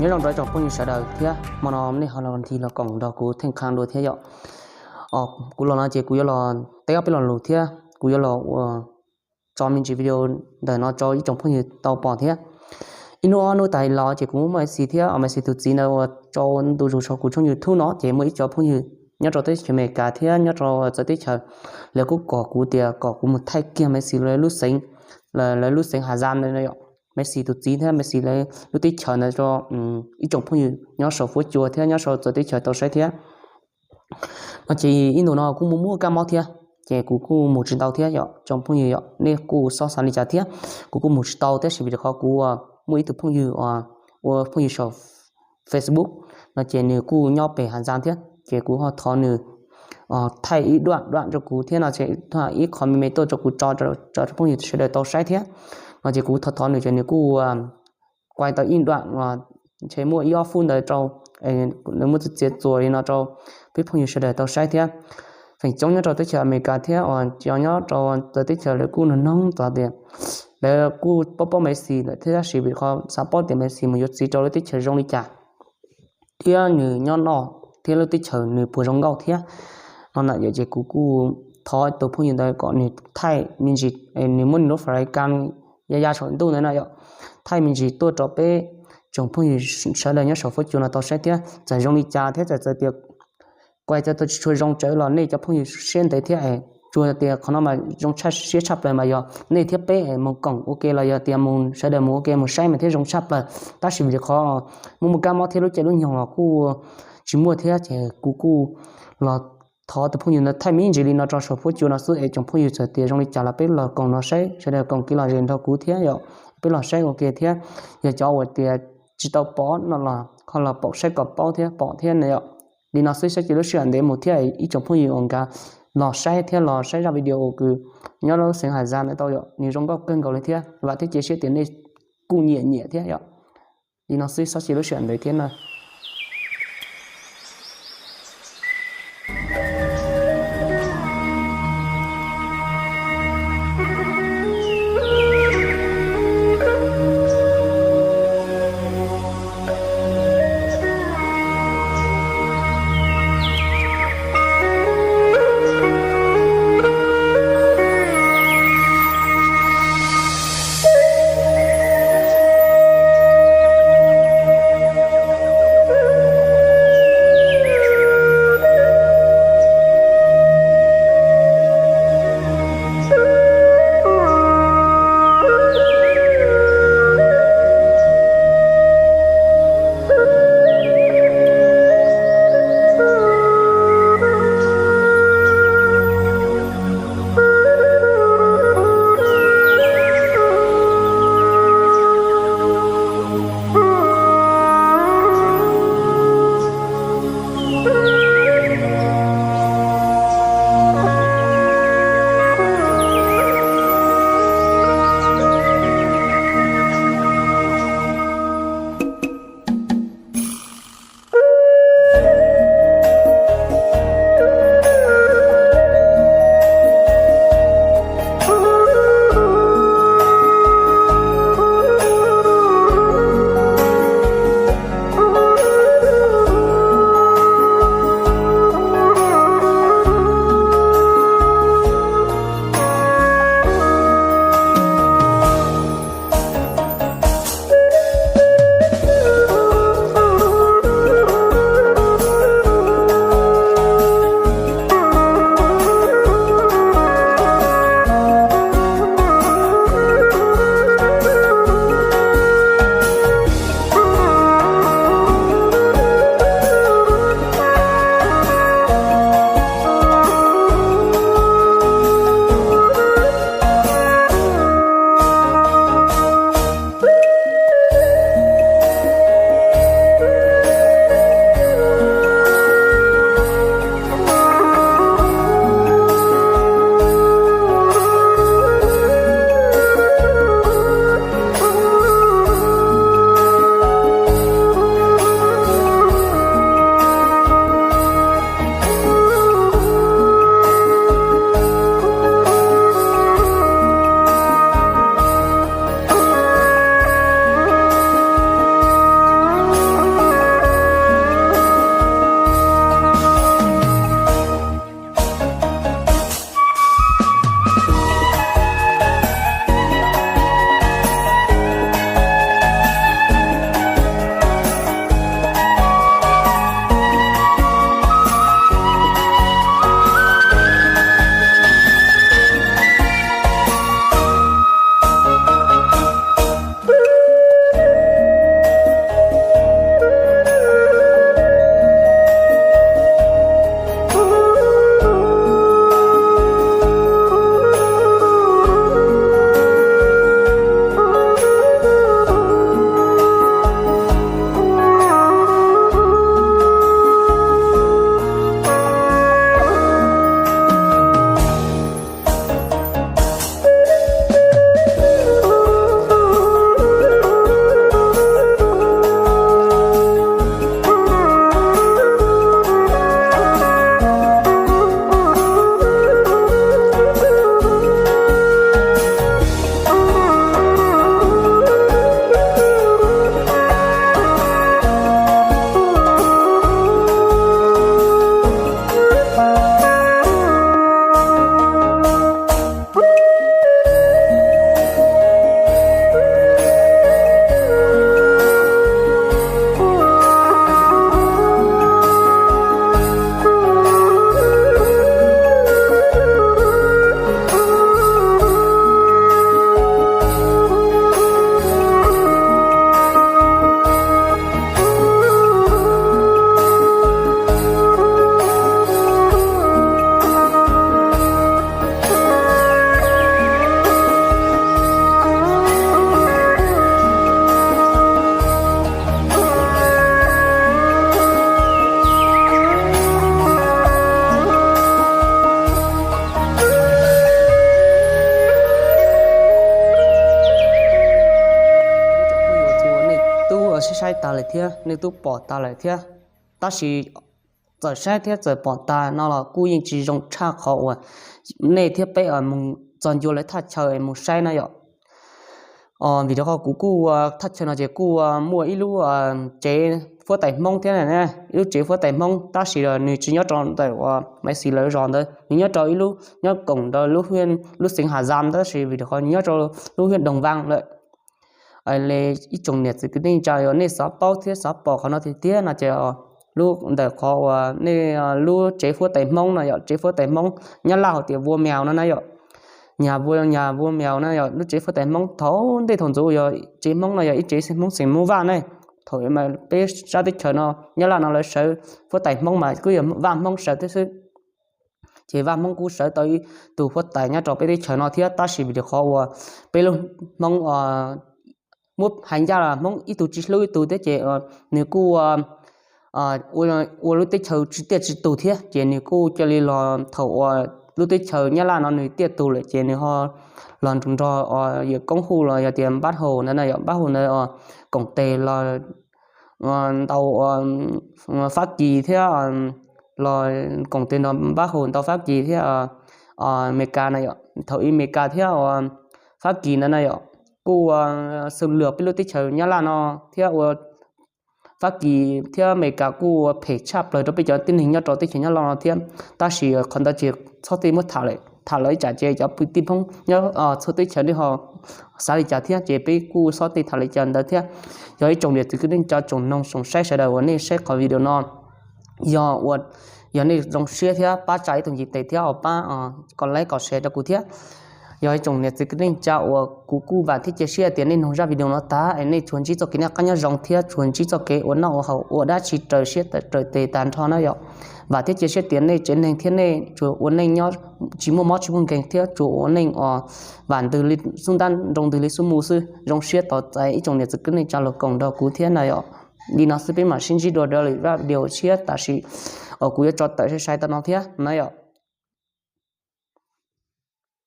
Nyob zoo rau ib tsoom phooj ywg sawv daws thiab, hmo no nej ho los nrog koom nrog kuv theej qha dua thiab yom. Kuv los no ces kuv yuav los teb ob peb lo lus thiab kuv yuav los ua tso me ntsis video ntawm no rau ib tsoom phooj ywg tau pom thiab. Ib hnub ob hnub tas los ces kuv muaj Messi thiab, Messi tus txiv ntawd uas tso ntu zus rau kuv tshooj YouTube no ces muaj ib co phooj ywg nyob rau teb chaws Amelikas thiab nyob rau txawv teb chaws, lawv kuj kom kuv tias kom kuv mus thaij kiag Messi lawv lub xeev, lawv lub xeev Hazan, Messi tus txiv thiab Messi lawv lub teb chaws ntawd rau ib tsoom phooj ywg nyob saum fuab cua thiab nyob saum txawv teb chaws tau saib thiab. No ces ib ntus no kuj muaj muaj kab mob thiab, ces kuv kuj mus tsis tau thiab yom tsoom phooj ywg yom, nej kuj xob xav li cas thiab. Kuv kuj mus tsis tau thiab, tab sis vim qhov kuv muaj ib tug phooj ywg ua phooj ywg saum Facebook no ces nws kuj nyob pem Hazan thiab ces kuv ho thov nws thaij ib duam duam rau kuv thiab no ces ib qho me me tuaj rau kuv tso rau phooj ywg sawv daws tau saib thiab. No ces kuv thov thov nws ces nws kuj kuaj tau ib duam, ntshe muaj ib ob fub ntawd rau, nws muaj txiav txuas li no rau peb phooj ywg sawv daws tau saib thiab. Feem coob nyob rau teb chaws Amelikas thiab uas nyob rau txawv teb chaws lawv kuj nug noog txog tias lawv kuj paub paub Messi lawm thiab, tab sis vim qhov xav paub tias Messi mus yuav txiv rau lub teb chaws zoo li cas thiab nws nyob noj thiab lub teb chaws nws puas zoo nkauj thiab. No na yom, ces kuv kuj thov tus phooj ywg ntawd kom nws thaij me ntsis, nws muab nws lub fais kas ya ya saum ntuj ntawd na yom, thaij me ntsis tuaj rau peb tsoom phooj ywg sawv daws nyob saum fuab cua no tau saib thiab. Txawm zoo li cas thiab txawm txawm tias kuaj txawm tau tsis tshua zoo tsawv los nej cov phooj ywg siab ntev thiab, tsuas tias qhov no mas zoo tshaj siab tshaj plaws mas yog nej thiab peb mus koom ua ke los yog tias mus sawv daws mus ua ke mus saib mas thiab zoo tshaj plaws. Tab sis vim qhov muaj muaj kab mob thiab lub caij lub nyoog los kuj tsis muaj thiab ces kuv kuj los thov tus phooj ywg ntawd thaij me ntsis li no rau saum fuab cua no xwb es tsoom phooj ywg txawm tias zoo li cas los peb los koom no saib, sawv daws koom kev lom zem nrog kuv thiab yom, peb los saib ua ke thiab. Yog cov uas tias tsis tau pom no los ho los pom saib kom paub thiab pom thiab na yom. Li no xwb, sab cia lub sij hawm ntev mus thiab ib tsoom phooj ywg uas nkawd los saib thiab los saib zaj video uas kuv nyob lub xeev Hazan ntawd tau yom, nws zoo nkauj kawg nkaus li thiab vam thiab cia siab tias nej kuj nyiam nyiam thiab yom. Li no xwb, sab cia lub sij hawm ntev thiab na. saib tag lawm thiab nej twb pom tag lawm thiab. Tab sis txawm saib thiab txawm pom tag no los kuj yeej tsis zoo tshaj qhov uas nej thiab peb mus txog ncua lawv thaj chaw es mus saib na yom. Vim rau qhov kuv kuj ua thaj chaw no ces kuj muaj ib lub tsev fuab tais Hmoob thiab, ib lub tsev fuab tais Hmoob, tab sis nws tsis nyob rau ntawm uas Maiv Xis lawv zos ntawd, nws nyob rau ib lub, nyob koom rau lub xeev Has Zas, tab sis vim rau qhov nws nyob rau lub hiab Doog Vaj lawm. Li ib tsoom niam txiv kwv tij tsa uas nej xav paub thiab xav pom qhov no tiag tiag no ces lub ntawm qhov uas nej lub tsev fuab tais Hmoob no yom, tsev fuab tais Hmoob Nyab Laj hais tias vua mèo no na yom. Nyab vua, nyab vua mèo no yog lub tsev fuab tais Hmoob thaum ntej thaum ntxov yog tsev Hmoob no yog ib tsev Hmoob xeem Hmoob Vaj ne. Thaum peb sab teb chaws no Nyab Laj no lawv sawv fuab tais Hmoob mas kuj yog Vaj Hmoob sawv thiab xwb. Ces Vaj Hmoob kuj sawv tau ib tug fuab tais nyob rau peb teb chaws no thiab, tab sis vim rau qhov uas peb lub Hmoob muab hais ncaj los Hmoob ib tug tsis hlub ib tug thiab ces nws kuj ua lub teb chaws tsis tiaj tsis tus thiab ces nws kuj cia li los thaum uas lub teb chaws Nyab Laj no nws tiaj tus lawm ces nws ho los nrog yawm koob hu los yog tias npab hau ntawd na yom, npab hau ntawd koom tes los ntau Fab Kis thiab los koom tes nrog npab hau ntau Fab Kis thiab Amelikas na yom. Thaum ub Amelikas thiab Fab Kis ntawd na yom kuj ua xâm lược peb lub teb chaws Nyab Laj no thiab ua Fab Kis thiab Amelikas kuj ua phem tshaj plaws rau peb cov tib neeg nyob rau teb chaws Nyab Laj no thiab. Tab sis qhov ntawd ces txhob tej muab tham lawm, tham lawm ib tsam ces cov kwv tij Hmoob nyob txhua teb chaws nej ho xav li cas thiab ces peb kuj txhob tej tham li cas ntawd thiab. Yog ib tsoom niam txiv kwv tij tsoom noog tsoom saib sawv daws uas nej saib qhov video no, yog ua, yog nej zoo siab thiab pab tsa ib tug ntiv tes thiab pab kom like kom share rau kuv thiab. Yog ib tsoom niam txiv kwv tij tsa uas kuv kuj vam thiab cia siab tias nej noog zaj video no tag es nej tsuas ntsib txoj kev noj qab nyob zoo thiab tsuas ntsib txoj kev ua noj ua haus ua dab tsi raws siab raws tes tag nrho na yom. Vam thiab cia siab tias nej tsev neeg thiab nej tsuas ua neej nyob tsis muaj mob tsis muaj nkeeg thiab tsuas ua neej uas vam ntws li xub ntab, nroo ntws li xub mu xwb. Zoo siab tos txais ib tsoom niam txiv kwv tij tsa los koom nrog kuv thiab na yom. Li no xwb peb mam sib ntsib dua rau lwm zaj video tshiab, tab sis uas kuv yuav tso tawm sai sai tau no thiab na yom.